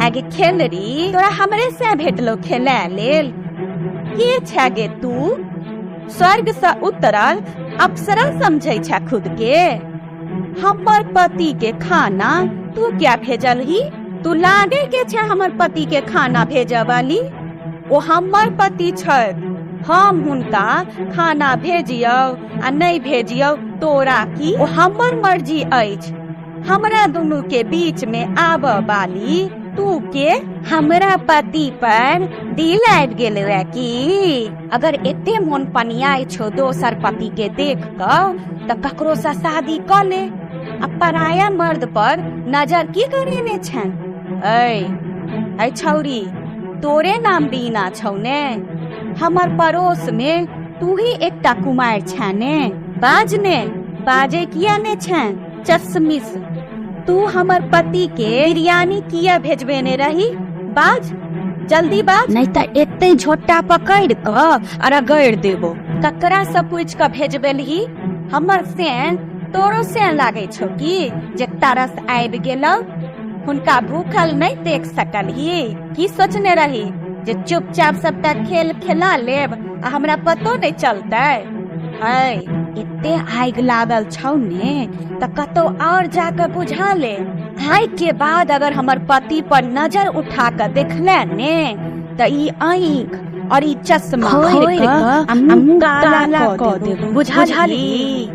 आगे खेलरी, तोरा हमरे से भेटलो खेले लेल? के छै गे तू? स्वर्ग से उतरल अप्सरा समझै छै खुद के? हमर पति के खाना तू क्या भेजलही? तू लागे के छै हमर पति के खाना भेजऽ वाली? ओ हमर पति छथि, हम हुनका खाना भेजियौ आ नहि भेजियौ, तोरा की? ओ हमर मर्जी अछि। हमरा दुनू के बीच में आबऽ वाली तू के? हमरा पति पर दिल आबि गेल की? अगर एते मोन पनियाइ छौ दोसर पति के देख कऽ, तऽ ककरो से शादी कऽ ले आ पराया मर्द पर नजर की करेने छें? ऐ ऐ छौरी, तोरे नाम बीना छौ ने? हमर पड़ोस में तू ही एकटा कुमारि छे ने? बाज ने, बाजे किया ने छे? चश्मिश, तू हमर पति के बिरयानी किया भेजबेने रही? बाज, जल्दी बाज, नहीं तऽ एते झोटा पकड़ कऽ आ रगड़ देबो। ककरा से पूछ कऽ भेजबेलही? हमर सेन तोरो सेन लागे छौ की जे तरस आबि गेलौ? हुनका भूखल नहीं देख सकलही? की सोचने रही जे चुपचाप सबटा खेल खेला लेब आ हमरा पतो नहीं चलतै? है, एते आगि लागल छौ ने, तऽ कतौ और जाके बुझा ले। आइ के बाद अगर हमर पति पर नजर उठा के देखले ने, तऽ ई आँख और ई चश्मा खोलि कऽ कऽ आ मुँह मुँह काला काला कऽ कऽ देबो, देबो। बुझलही?